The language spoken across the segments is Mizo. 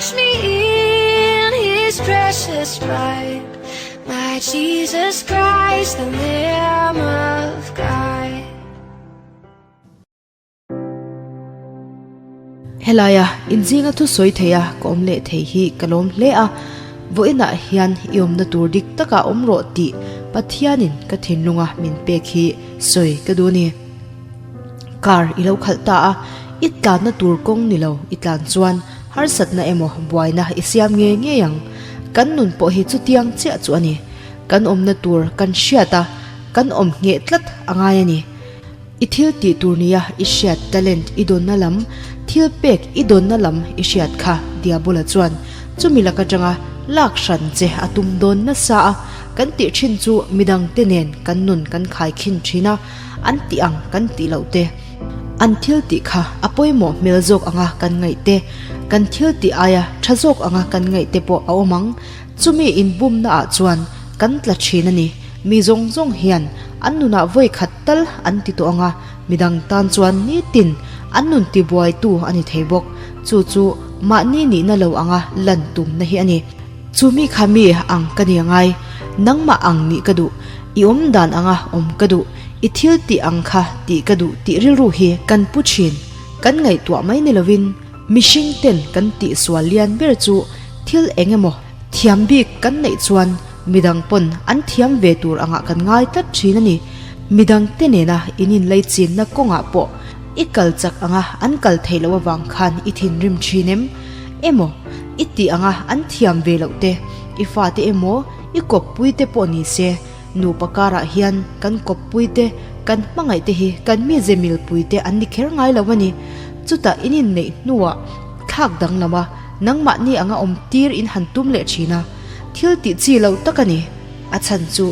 Wash me in his precious blood. My Jesus Christ, the Lamb of God. Helaia inzinga thusawi theia ka awm leh thei hi ka lawm hle a, vawiinah hian i awmna tur dik takah awm rawh tih Pathianin ka thinlunga min pek hi sawi ka duh a ni. Car i lo khalh ta a, i tlanna tur kawng ni lo i tlan chuan harsatna emaw buaina i siam ngei ngei ang. Kan nun pawh hi chutiang chiah chu a ni. Kan awmna tur kan hriat a, kan awm ngheh tlat a ngai a ni. I thil tih tur nia i hriat talent i dawnna lam, thil pek i dawnna lam i hriat kha Diabola chuan chumi lak atanga lak hran che a tum dawn nasa a, kan tih thin chu midangte nen kan nun kan khai khin thin a, an tih ang kan tih loh te, an thil tih kha a pawimawh hmel zawk anga kan ngaih te, kan thil tih aia tha zawk anga kan ngaih te pawh a awm ang. Chumi inbumna ah chuan kan tla thin a ni. Mi zawng zawng hian an nunah vawi khat tal an ti tawh anga, midang tan chuan nitin an nun tibuaitu a ni thei bawk. Chu chu mahni nihna lo anga lan tumna hi a ni. Chu mi kha mi ang ka ni angai, nangmah ang nih ka duh, i awm dan anga awm ka duh, i thil tih ang kha tih ka duh tih rilru hi kan pu thin. Kan ngaihtuah mai ni lovin mihring ten kan tihsual lian ber chu thil eng emaw thiam bik kan neih chuan midang pawn an thiam ve tur angah kan ngai tlat thin a ni. Midang te nena in inlei chinna kawngah pawh i kal chak anga an kal theih loh avang khan i thinrim thin em? Emaw i tih anga an thiam ve loh te, i fate emaw i kawppui te pawh ni se, nupa karah hian kan kawppui te, kan hmangaih te hi kan mize milpui te an ni kher ngai lo a ni. Chutah in inneih hnuah thlak danglam a, nangmahni anga awm tir in han tum leh thin a, thil tih chi lo tak a ni. A chhan chu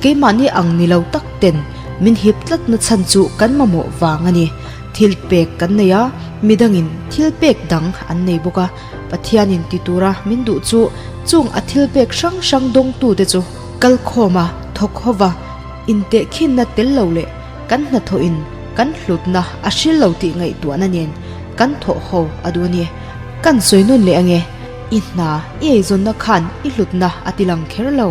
keimahni ang ni lo tak ten min hip tlat na chhan chu kan mamawh vang a ni. Thil pek kan nei a, midangin thil pek dang an nei bawk a. Pathianin ti tura min duh chu chung a thil pek hrang hrang dawngtute chu kal khawm a, thawk ho va, intehkhinna tel lo leh kan hnathawhin kan hlutna a hril lo tih ngaihtuahna nen kan thawh ho a duh a ni. Kan sawi nun leh ange. I hna i eizawnna khan i hlutna a ti lang kher lo.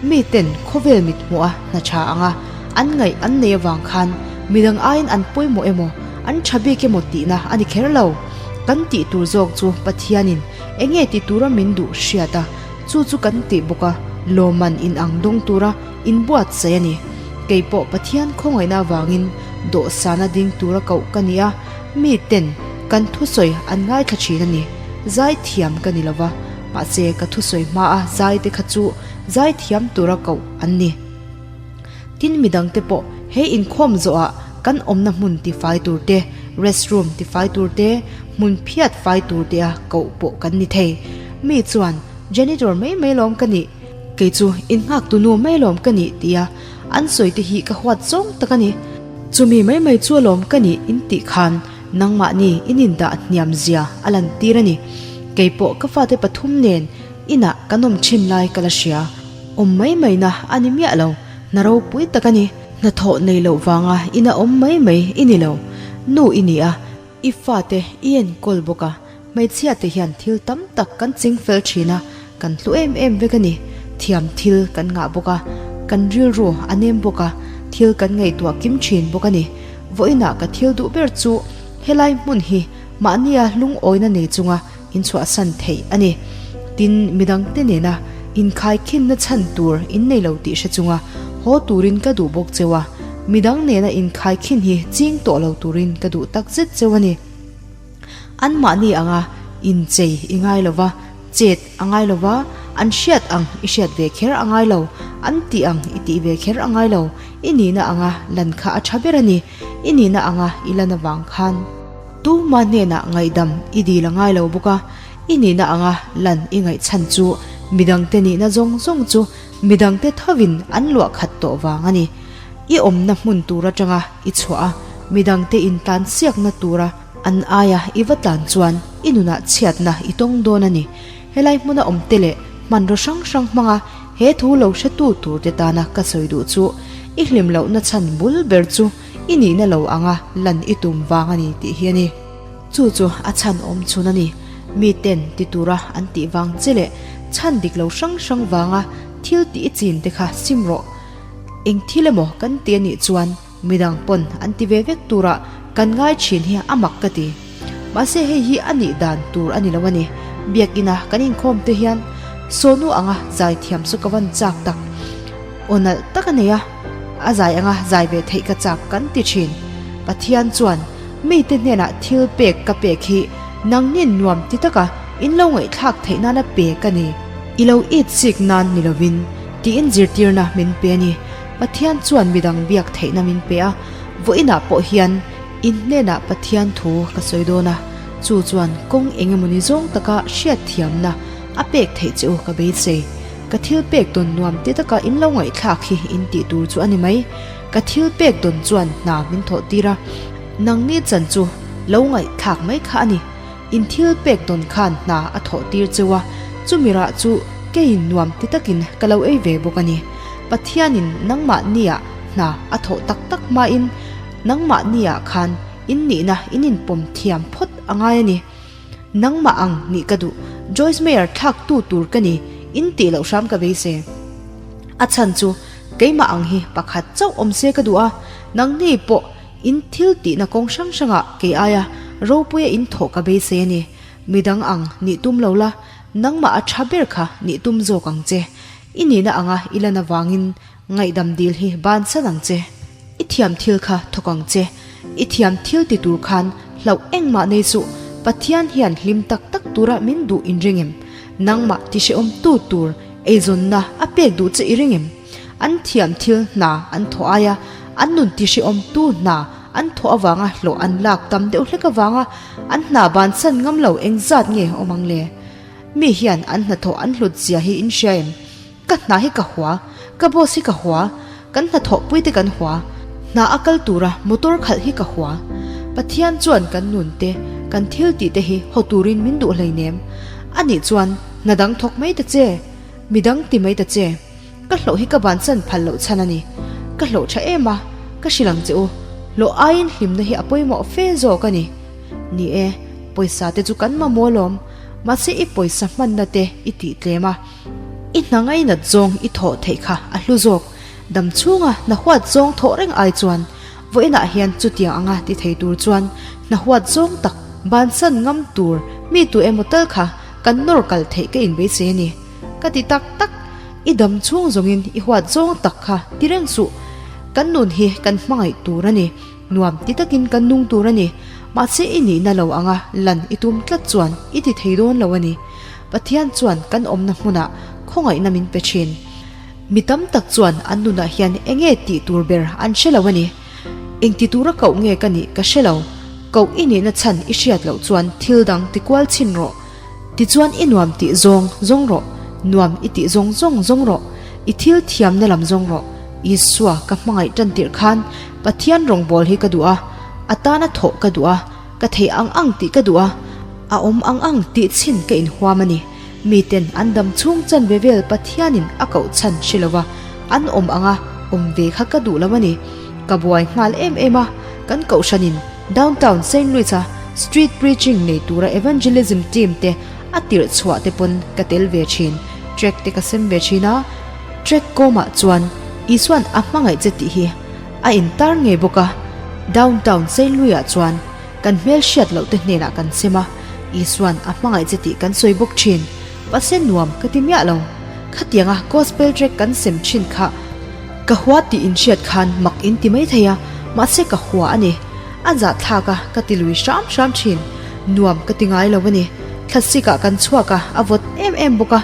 Mi ten khawvel mit hmuh a hna tha anga an ngaih an nei avang khan midang aiin an pawimawh emaw an tha bik emaw tihna a ni kher lo. Kan tih tur zawk chu Pathianin enge ti tura min duh hriat a, chu chu kan tih bawk a, lawmman in ang dawng tura inbuatsaih a ni. Kei pawh Pathian khawngaihna avangin dawhsana ding tura koh ka ni a, mi ten kan thusawi an ngaithla thin a ni. Zaithiam ka ni lova, mahse ka thusawi hmaa zaite kha chu zaithiam tura koh an ni. Tin midangte pawh he inkhawm zawhah kan awmna hmun tifai tur te, restroom tifai tur te, hmun phiat fai tur te a koh pawh kan ni thei. Mi chuan janitor mai mai lawm ka nih, kei chu innghaktu nu mai lawm ka nih tia an sawi te hi ka huat zawng tak a ni. Chumi mai mai chu alawm ka nih intih khan Nangmahni in indah hniam zia a lantir a ni. Keipawh ka fate pathum nen inah kan awm thin lai ka la hria. Awm mai mai na a ni miah lo, hna ropui tak a ni. Hnathawh nei loh vanga ina awm mai mai i ni lo. Nu i ni a, i fate i enkawl bawk a, hmeichhia te hian thil tam tak kan ching fel thin a, kan hlu em em vek a ni. Thiam thil kan ngah bawk a, kan rilru a nem bawk a, thil kan ngaihtuah kim thin bawk a ni. Vawiinah ka thil duh ber chu helai hmun hi mahnia lungawina nei chunga inchhuahsan theih a ni. Tin, midangte nena inkhaikhinna chhan tur in nei lo tih hre chunga haw turin ka duh bawk cheu a, midang nena inkhaikhin hi ching tawh lo turin ka duh tak zet cheu a ni. Anmahni anga inchei i ngai lo va, chet a ngai lo va, an hriat ang i hriat ve kher a ngai lo, an tih ang i tih ve kher a ngai lo, i nihna anga lan kha a tha ber a ni, i nihna anga i lan avang khan tuma hnenah ngaihdam i dil a ngai lo bawk a, i nihna anga lan i ngaihchhan chu midangte nihna zawng zawng chu midangte thovin an luah khat tawh vang a ni. I awmna hmun tur atanga i chhuah a, midangte intlan siakna tura an aia i va tlan chuan i nunah chhiatna i tawng dawn a ni. Helai hmuna awmte leh hmanraw hrang hrang hmanga he thu lo hretu turte tana ka sawi duh chu i hlim lohna chhan bul ber chu i nihna lo anga lan i tum vang a ni tih hi a ni. Chu chu a chhan awm chhun a ni. Miten ti tura an tih vang che leh chhan dik lo hrang hrang vanga thil tih i chin te kha sim rawh. Eng thil emaw kan ti a nih chuan midang pawn an ti ve vek turah kan ngai thin hi a mak ka ti. Mahse hei hi a nih dan tur a ni lo a ni. Biakina kan inkhawm te hian Sonu anga zai thiam chu ka van chak tak. Aw nalh tak a nei a, a zai anga zai ve theih ka chak kan ti thin. Pathian chuan mite hnenah thil pek ka pek hi nangnin nuam ti taka in lo ngaihthlak theih nana pe ka ni. I lo it sik nan ni lovin tiin zirtirna min pe a ni. Pathian chuan midang biak theihna min pe a, vawiinah pawh hian in hnenah Pathian thu ka sawi dawn a, chu chuan kawng eng emawni zawng taka hriatthiamna a pek theih che u ka beisei. Ka thil pek dawn nuam te taka in lo ngaihthlak hi in tih tur chu a ni mai. Ka thil pek dawn chuan hna min thawh tir a, nangni chan chu lo ngaihthlak mai kha a ni. In thil pek dawn khan hna a thawh tir cheu a, chumi rah chu keiin nuam ti takin ka lo ei ve bawk a ni. Pathianin nangmahniah hna a thawh tak tak hmain nangmahniah khan in nihna in inpawm thiam phawt a ngai a ni. Nangmah ang nih ka duh, Joyce Meyer thlak tu tur ka ni, in tih loh hram ka beisei. A chhan chu keimah ang hi pakhat chauh awm se ka duh a, nangni pawh in thil tihna kawng hrang hrangah kei aia ropuia in thawh ka beisei a ni. Midang ang nih tum lo la, nangmah a tha ber kha nih tum zawk ang che. I nihna anga i lan avangin Ngaihdam dil hi bansan ang che. I thiam thil kha thawk ang che. I thiam thil ti tur khan hlauh engmah nei suh. Pathian hian hlim tak tak tura min duh in ring em? Nangmah ti hrehawm tu tur eizawnna a pek duh che i ring em? An thiam thil hna an thawh aia an nun ti hrehawm tu hna an thawh avanga hlawh an lak tam deuh hlek avanga an hna bansan ngam lo engzat nge awm ang le? Mi hian an hnathawh an hlut zia hi in hria em? Ka hna hi ka hua, ka boss hi ka hua, kan hnathawhpui te kan hua, hna a kal tura motor khalh hi ka hua. Pathian chuan kan nun te, kan thil tih te hi haw turin min duh hleinem. Anih chuan hna dang thawk mai ta che, midang ti mai ta che. Ka hlawh hi ka bansan phal loh chhan a ni. Ka hlawh tha em a, ka hrilh ang che u, hlawh aiin hlimna hi a pawimawh fe zawk a ni. Ni e, pawisa te chu kan mamawh alawm, mahse i pawisa hmanna te i tih tlem a. I hna ngainat zawng i thawh theih kha a hlu zawk. Dam chhunga hna huat zawng thawh reng ai chuan vawiinah hian chutiang anga ti thei tur chuan hna huat zawng tak bansan ngam tur mi tu emaw tal kha kan nawr kal theih ka inbeisei a ni. Ka ti tak tak, i dam chhung zawngin i huat zawng tak kha ti reng suh. Kan nun hi kan hmangaih tur a ni. Nuam ti takin kan nung tur a ni. Mahse i nihna lo anga lan i tum tlat chuan i ti thei dawn lo a ni. Pathian chuan kan awmna hmunah khawngaihna min pe thin. Mi tam tak chuan an nunah hian enge tih tur ber an hre lo a ni. Eng ti tura koh nge ka nih ka hre lo. Koh i nihna chhan i hriat loh chuan thil dang ti kual chhin rawh. Tichuan i nuam tih zawng zawng rawh, nuam i tih zawng zawng zawng rawh, i thil thiamna lam zawng rawh. Isua ka hmangaih tan tirh khan Pathian rawngbâwl hi ka duh a, a tana thawh ka duh a, ka thei ang ang tih ka duh a, a awm ang ang tih chhin ka inhuam a ni. Miten an dam chhung chan ve vel Pathianin a koh chhan hre lova an awm anga awm ve kha ka duh lo a ni. Ka buai nghal em em a, kan kohhranin Downtown Saint Louis-a street preaching nei tura evangelism team te a tirh chhuah te pawn ka tel ve thin. Track te ka sem ve thin a, track kawmah chuan Isua'n a hmangaih che tih hi a intar ngei bawk a. Downtown Saint Louis-ah chuan kan hmel hriat loh te hnenah kan sem a, Isua'n a hmangaih che tih kan sawi bawk thin. Mahse nuam ka ti miah lo. Khatianga gospel track kan sem thin kha Ka hua tih inhriat khan mak in ti mai thei a, mahse ka hua a ni. A zahthlak a, ka ti lui hram hram thin. Nuam ka ti ngai lo a ni. Thlasik ah kan chhuak a, a vawt em em bawk a.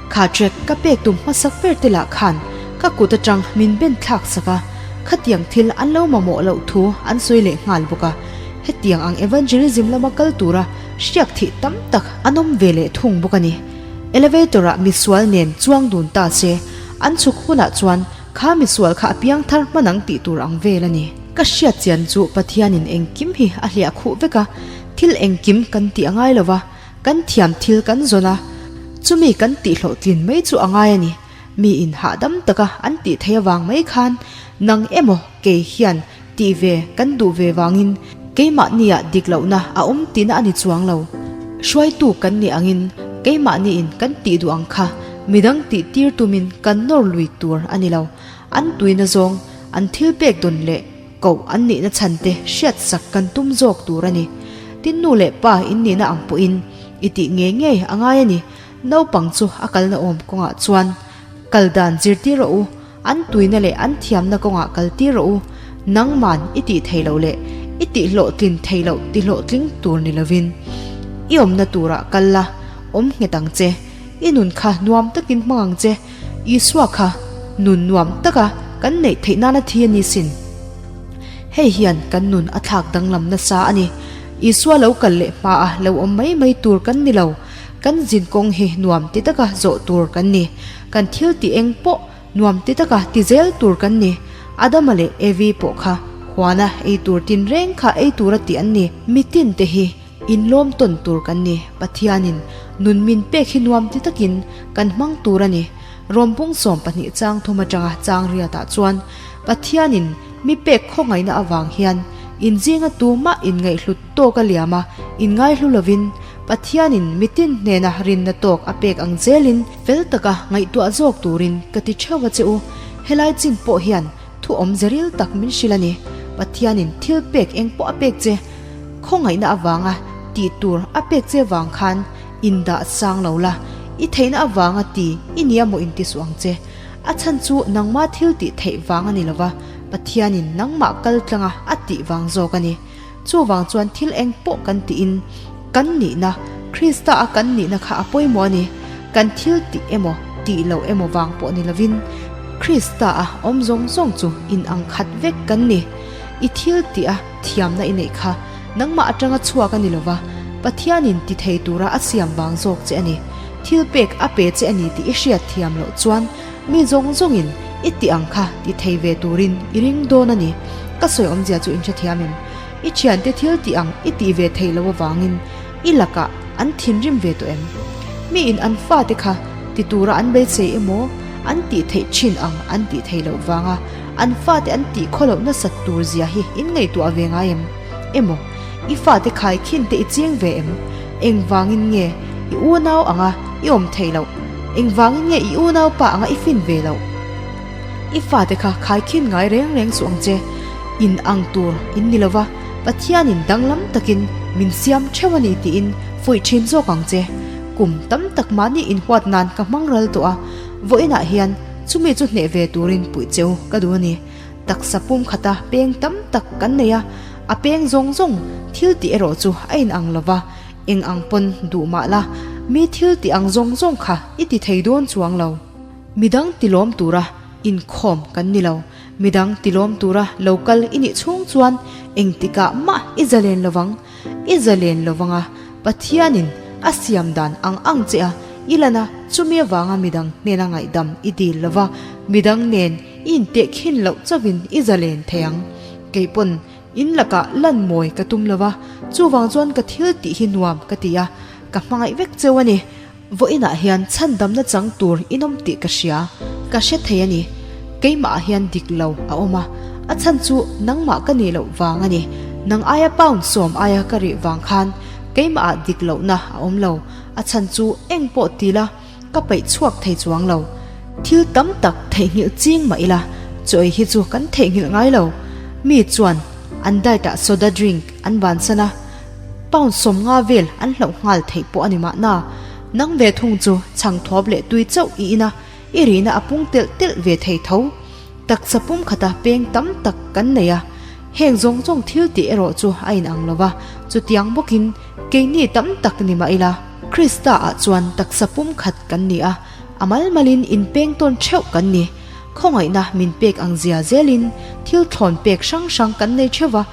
Kha track ka pek tum hmasak ber te lah khan ka kut atang min ben thlak sak a, khatiang thil an lo mamawh loh thu an sawi leh nghal bawk a. Hetiang ang evangelism lama kal tura hriak thih tam tak an awm ve leh thung bawk a ni. Elevator ah misual nen chuang dun ta se, An chhuk hunah chuan kha misual kha a piang thar hman ang tih tur ang vel a ni. Ka hriat chian chu Pathianin engkim hi a hliah khuh vek a, thil engkim kan tih a ngai lo va, kan thiam thil kan zawn a, chumi kan tihhlawhtlin mai chu a ngai a ni. Miin hahdam taka an tih theih avang mai khan nang emaw kei hian tih ve kan duh ve vangin keimahniah dik lohna a awm tihna a ni chuang lo. Hruaitu kan nih angin keimahniin kan tih duh ang kha midang tih tir tumin kan nawr lui tur a ni lo. An tuina zawng, an thil pek dawn leh koh an nihna chhan te hriatsak kan tum zawk tur a ni. Tin nu leh pa in nihna ang pawhin i tih ngei ngei a ngai a ni. Naupang chu a kalna awm kawngah chuan kal dan zirtir rawh u, an tuina leh an thiamna kawngah kal tir rawh u. Nangman i tih theih loh leh i tih hlawhtlin theih loh ti hlawhtling tur ni lovin i awmna turah kal la, awm nghet ang che. I nun kha nuam takin hmang ang che. Isua kha nun nuam taka kan neih theih nana thi a ni sin. Hei hian kan nun a thlak danglam nasa a ni. Isua lo kal leh hmaa lo awm mai mai tur kan ni lo. Kan zin kawng hi nuam ti taka zawh tur kan ni. Kan thil tih eng pawh nuam ti taka ti zel tur kan ni. Adama leh Evi pawh kha huana ei tur tinreng kha ei tura tih an ni. Mitin te hi Inlawm tawn tur kan ni. Pathianin nun min pek hi nuam ti takin kan hmang tur a ni. Rawmpung 12 chang thum atanga chang riatah chuan Pathianin mi pek khawngaihna avang hian inzinga tumah inngaihhlut tawk a liam a, inngaihlu lovin Pathianin mitin hnena rinna tawk a pek ang zelin fel taka ngaihtuah zawk turin ka ti theuh a che u. Helai chin pawh hian thu awmze ril tak min hrilh a ni. Pathianin thil pek eng pawh a pek che. Khawngaihna avanga tih tur a pek che vang khan indah sang lo la, i theihna avanga ti i nia maw inti suh ang che. A chhan chu nangma thil tih theih vang a ni lova, Pathianin nangmah kal tlanga a tih vang zawk a ni. Chuvang chuan thil eng pawh kan tiin kan nihna, Krista a kan nihna kha a pawimawh a ni. Kan thil tih emaw tih loh emaw vang pawh ni lovin Krista a awm zawng zawng chu inang khat vek kan ni. I thil tih a thiamna i neih kha nangmah atanga chhuak a ni lova, Pathianin ti thei tura a siam vang zawk che a ni. Thil pek a pe che a ni tih i hriat thiam loh chuan mi zawng zawngin i tih ang kha ti thei ve turin i ring dawn a ni. Ka sawi awmzia chu in hrethiam em? I thiante thil tih ang i tih ve theih loh avangin i lakah an thinrim ve tawh em? Miin an fate kha ti tura an beisei emaw an tih theih thin ang an tih theih loh vanga An fate an tih khaw loh nasat tur zia hi in ngaihtuah ve ngai em? Emaw, i fate khai khin te i ching ve em? Engvangin nge i unau anga i awm theih loh? Engvangin nge i unaupa anga i fin ve loh? I fate kha khai khin ngai reng reng suh ang che. In ang tur in ni lova, Pathianin danglam takin min siam theuh a ni tiin fuih thin zawk ang che. Kum tam tak mahni inhuat nan ka hmang ral tawh a, vawiinah hian Chumi chu hneh ve turin puih cheu ka duh a ni. Taksa pum khata peng tam tak kan nei a, a peng zawng zawng thil tih erawh chu a inang lo va, eng ang pawn duh mah la, mi thil tih ang zawng zawng kha i ti thei dawn chuang lo. Midang tilawm tura inkhawm kan ni lo, midang tilawm tura lo kal i nih chhung chuan engtikah mah i zalen lo vang. I zalen lo vanga Pathianin a siam dan ang ang che a, i lan a, chumi avanga midang hnena ngaihdam i dil lo va, midang nen i intehkhin loh chauhin i zalen thei ang. Kei pawn in lakah lan mawi ka tum lo va, chuvang chuan ka thil tih hi nuam ka ti a, ka hmangaih vek cheu a ni. Vawiinah hian chhandamna chang tur in awm tih ka hria, ka hre thei a ni. Keimahah hian dik lo a awm a, a chhan chu nangmah ka nih loh vang a ni. Nang aia pound sawm aia ka rih vang khan keimahah dik lohna a awm lo, a chhan chu eng pawh ti la ka peih chhuak thei chuang lo. Thil tam tak theihnghilh ching mah ila, chaw ei hi chu kan theihnghilh ngai lo. Mi chuan an diet-ah soda drink an bansan a. Pound 50 vel an hlauh nghal theih pawh a ni mahna, nang ve thung chu chhang thawp leh tui chauh i in a, i rihna a pung telh telh ve thei tho. Taksa pum khata peng tam tak kan nei a, heng zawng zawng thil tih erawh chu a inang lo va, chutiang bawkin keini tam tak ni mah ila, Krista ah chuan taksa pum khat kan ni a, a mal malin inpeng tawn theuh kan ni. Khawngaihna min pek ang zia zelin thil thlawn pek hrang hrang kan nei theuh va,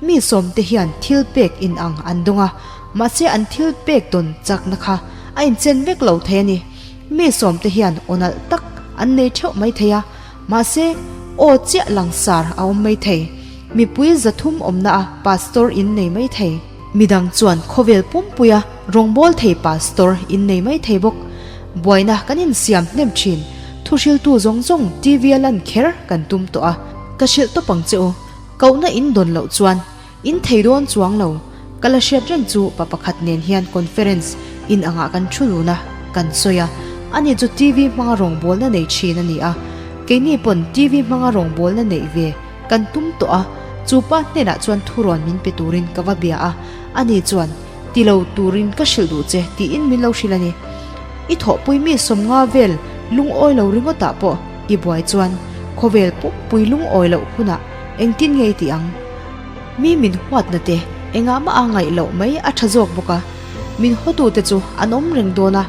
Mi sawmte hian thil pek in ang an dawng a, mahse an thil pek dawn chakna kha a inchen vek lo thei a ni. Mi sawmte hian aw nalh tak an nei theuh mai thei a, mahse aw chiah langsar a awm mai thei. Mipui 300 awmna a pastor in nei mai thei. Midang chuan khawvel pumpuia rawngbâwl thei pastor in nei mai thei bawk. Buaina kan insiam hnem thin. Thuhriltu zawng zawng TV a lan kher kan tum tawh a, ka hrilh tawp ang che u. Kohna in dawn loh chuan in thei dawn chuang lo. Ka la hriat reng chu pa pakhat nen hian conference in angah kan thu dun a, kan sawi a. Ani chu TV hmanga rawngbawlna nei thin a ni a. Keini pawn TV hmanga rawngbawlna neih ve kan tum tawh a, chu pa hnenah chuan thurawn min pe turin ka va bia a, ani chuan ti lo turin ka hrilh duh che tiin min lo hrilh a ni. I thawhpui mi sawmnga vel lungawi lo ringawtah pawh i buai chuan khawvel pumpui lungawi loh hunah engtin nge i tih ang? Mi min huatna te engah mah a ngaih loh mai a tha zawk bawk a, min hawtute chu an awm reng dawn a,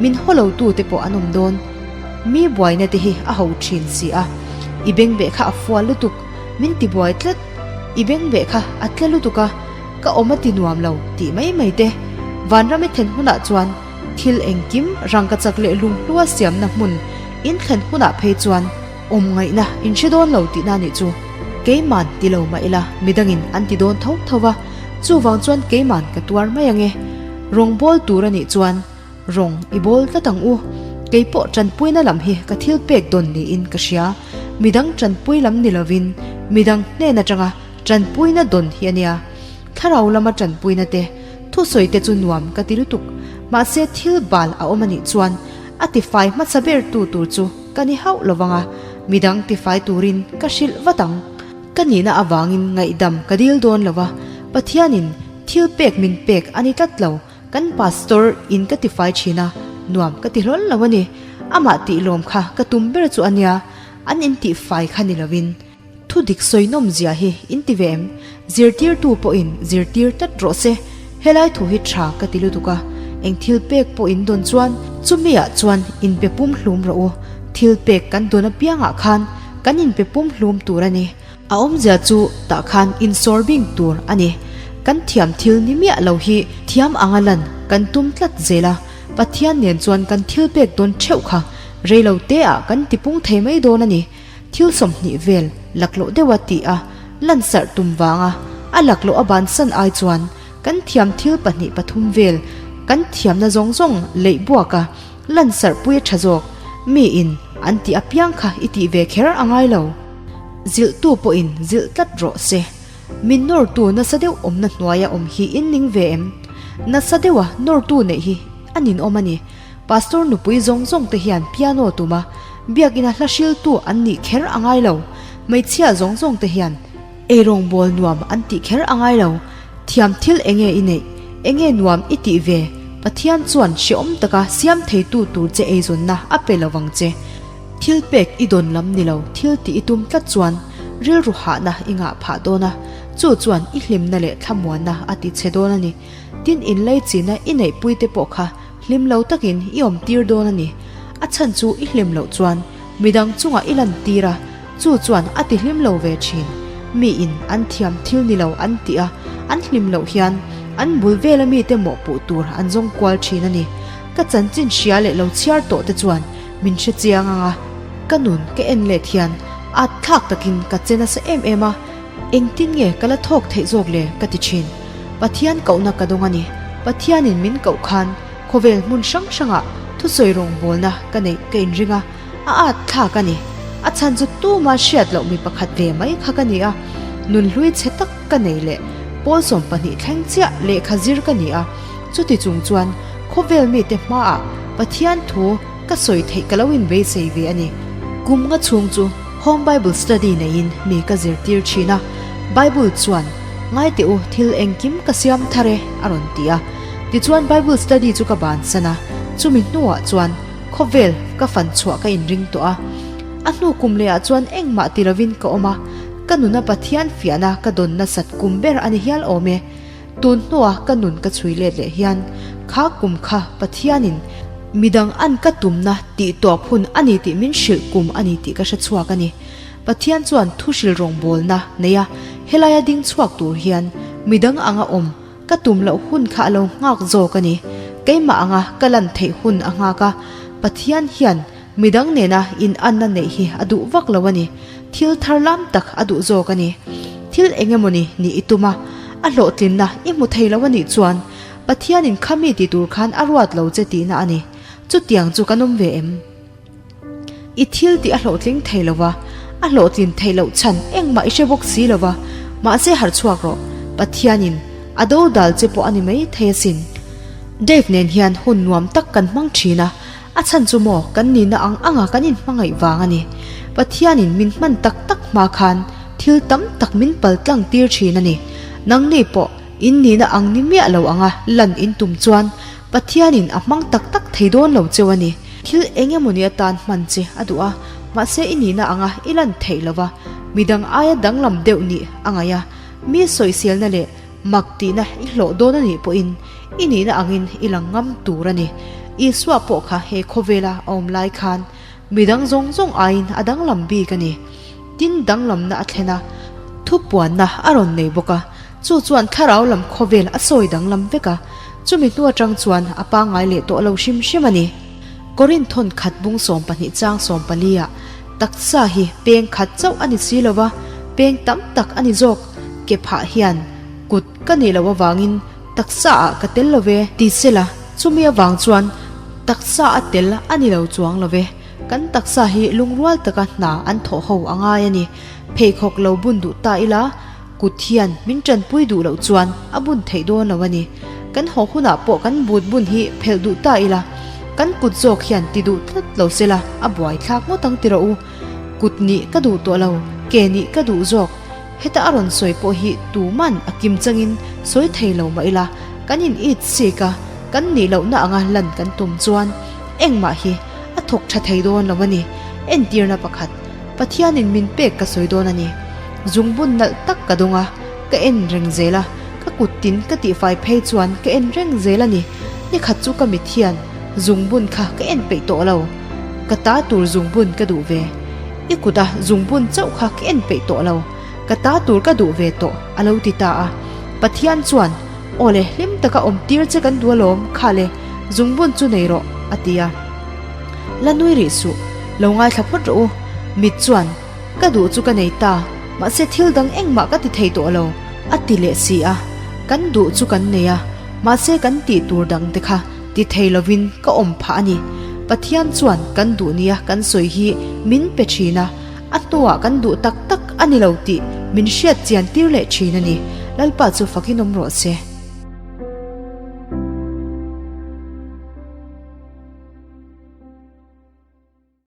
min haw lotute pawh an awm dawn. Mi buaina te hi a ho thin si a, i bengbeh kha a fual lutuk, min ti buai tlat, i bengbeh kha a tle lutuk a, ka awm a ti nuam lo tih mai mai te. Vanram i thlen hunah chuan thil engkim rangka chak leh lunghlua siamna hmun in thlen hunah phei chuan awm ngaihna in hre dawn lo tihna nih chu. Keiman ti lo mah ila midangin an ti dawn tho tho va, chuvang chuan keiman ka tuar mai ange. Rawng bawl tur a nih chuan rawng i bawl tlat ang u. Kei pawh tanpuina lam hi ka thil pek dawn niin ka hria. Midang tanpui lam ni lovin midang hnen atanga tanpuina dawn hi a nia. Thlarau lama tanpuina te, thusawi te chu nuam ka ti lutuk. Mahse thil bal a awm a nih chuan a tifai hmasa ber tu tur chu ka ni hauh lo vang a, midang tifai turin ka hrilh vat ang. Ka nihna avangin ngaihdam ka dil dawn lo va, Pathianin thil pek min pek a ni tlat lo, kan pastor in ka tifai thin a, nuam ka ti hlawl lo a ni. Amah tih lawm kha ka tum ber chu a nia, an intihfai kha ni lovin. Thu dik sawi nawm zia hi in ti ve em? Zirtirtu pawhin zirtir tlat rawh se. Helai thu hi tha ka ti lutuk a, eng thil pek pawh in dawn chuan chumi ah chuan in pe pum hlum rawh u. Thil pek kan dawn apiangah khan kan in pe pum hlum tur a ni. A awmzia chu tah khan insawr bing tur a ni. Kan thiam thil ni miah lo hi thiam anga lan kan tum tlat zel a, Pathian nen chuan kan thil pek dawn theuh kha reilo te ah kan tipung thei mai dawn a ni. Thil 20 vel laklawh deuha tih a lansarh tum vanga a laklawh a bansan ai chuan kan thiam thil pahnih pathum vel kan thiamna zawng zawng leih buaka lansarh pui a tha zawk. Mi in an tih apiang kha i tih ve kher a ngai lo. Zilhtu pawhin zilh tlat rawh se. Min nawrtu nasa deuh awmna hnuaia awm hi in ning ve em? Nasa deuha nawrtu neih hi a ninawm a ni. Pastor nupui zawng zawng te hian piano tum a, biakina hla hriltu an nih kher a ngai lo. Hmeichhia zawng zawng te hian eirawngbawl nuam an tih kher a ngai lo. Thiam thil enge i neih? Enge nuam i tih ve? Pathian chuan hrehawm taka siam theitu tur che eizawnna a pe lo vang che. Thil pek i dawn lam ni lo, thil tih i tum tlat chuan rilru hahna i ngah phah dawn a, chu chuan i hlimna leh thlamuanna a ti chhe dawn a ni. Tin inleichina i neihpui te pawh kha hlim lo takin i awm tir dawn a ni. A chhan chu i hlim loh chuan midang chungah i lan tir a, chu chuan a ti hlim lo ve thin. Miin an thiam thil ni lo an tih a, an hlim loh hian an bul vela mite mawhpuh tur an zawng kual thin a ni. Ka chanchin hria leh lo chhiar tawh te chuan min hre chiang ang a, ka nun ka en let hian at thlak takin ka che nasa em em a, Engtin nge ka la thawk theih zawk le ka ti thin. Pathian kohna ka dawng a ni. Pathianin min koh khan khawvel hmun hrang hrangah thusawi rawngbawlna ka neih ka inring a, a at thlak a ni. A chhan chu tuma hriat loh mi pakhat ve mai kha ka ni a, nunhlui chhe tak ka nei leh pawl 12 thleng chiah lehkha zir ka ni a, chuti chung chuan khawvel mite hmaah Pathian thu ka sawi theih ka lo inbeisei ve a ni. Kum nga chhung chu Home Bible Study neiin mi ka zirtir thin a, Bible chuan, Ngai teh u, thil engkim ka siam thar e, a rawn ti a. Tichuan Bible Study chu ka bansan a, chumi hnuah chuan khawvel ka fan chhuah ka inring tawh a. A hnu kum lehah chuan engmah ti lovin ka awm a, ka nuna Pathian fiahna ka dawn nasat kum ber a ni hial awm e. Tun hnua ka nun ka chhui let leh hian kha kum kha Pathianin midang an ka tumna tih tawp hun a ni tih min hrilh kum a ni tih ka hre chhuak a ni. Pathian chuan thu hrilh rawngbawlna nei a, helaia ding chhuak tur hian midang anga awm ka tum loh hun kha a lo nghak zawk a ni. Keimah anga ka lan theih hun a nghak a, Pathian hian midang nena inanna neih hi a duh vak lo a ni. Thil thar lam tak a duh zawk a ni. Thil eng emawni nih i tum a, a hlawhtlinna i hmu thei lo a nih chuan Pathianin khami ti tur khan a ruat lo che tihna a ni. Chutiang chu kan awm ve em? I thil tih a hlawhtling thei lo va, a hlawhtlin theih loh chhan engmah i hre bawk si lo va, mahse harh chhuak rawh. Pathianin. A dodal che pawh a ni mai thei asin. Dave nen hian hun nuam tak kan hmang thin a, a chhan chu maw kan nihna ang anga kan inhmangaih vang a ni. Pathianin min hman tak tak hma khan thil tam tak min pal tlang tir thin a ni. Nangni pawh in nihna ang ni miah lo anga lan in tum chuan Pathianin a hmang tak tak thei dawn lo cheu a ni. Thil eng emawni atan hman che a duh a, mahse i nihna anga i lan theih lo va, midang aia danglam deuh nih a ngaih a, mi sawiselna leh mak tihna i hlawh dawn a nih pawhin i nihna angin i lang ngam tur a ni. Isua pawh kha he khawvela a awm lai khan midang zawng zawng aiin a danglam bik a ni. Tin danglamna a thlen a, thupuanna a rawn nei bawk a, Chu chuan thlarau lam khawvel a sawi danglam vek a, chumi hnu atang chuan a pangngai leh tawh lo hrim hrim a ni. Korinthon khat bung 12 chang 14 ah taksa hi peng khat chauh a ni si lo va, peng tam tak a ni zawk. Ke phah hian kut ka nih loh avangin taksa ah ka tel lo ve ti sela, chumi avang chuan taksa a tel a ni lo chuang lo ve. Kan taksa hi lungrual taka hna an thawh ho a ngai a ni. Pheikhawk lo bun duh ta ila, Kut hian min tanpui duh loh chuan a bun theih dawn lo a ni. Kan haw hunah pawh kan but bun hi phelh duh ta ila, kan kut zawk hian ti duh tlat lo sela a buai thlak ngawt ang ti rawh u. Kut nih ka duh tawh lo, ke nih ka duh zawk. Heta a rawn sawi pawh hi tuman a kim changin sawi thei lo mah ila, kan in it sik a, kan nih lohna anga lan kan tum chuan engmah hi a thawk tha thei dawn lo a ni. Entirna pakhat, Pathianin min pek ka sawi dawn a ni. Zungbun nalh tak ka dawng a, ka en reng zel a, ka kut tin ka tihfai phei chuan ka en reng zel a ni. Nikhat chu ka mit hian zungbun kha ka en peih tawh lo. Ka ta tur zungbun ka duh ve. I kut a zungbun chauh kha ka en peih tawh lo. Ka ta tur ka duh ve tawh a lo ti ta a. Pathian chuan, Aw le, hlim taka awm tir che kan duh alawm, kha le, zungbun chu nei rawh, a ti a. La nui rih suh, lo ngaithla phawt rawh u. Mit chuan. Ka duh chu ka nei ta, mahse thil dang engmah ka ti thei tawh lo, a ti leh si a. Kan duh chu kan nei a, mahse kan tih tur dang te kha ti thei lovin ka awm phah a ni. Pathian chuan kan duh nia kan sawi hi min pe thin a, a hnuah kan duh tak tak a ni lo tih min hriat chian tir leh thin a ni. Lalpa chu fakin awm rawh se.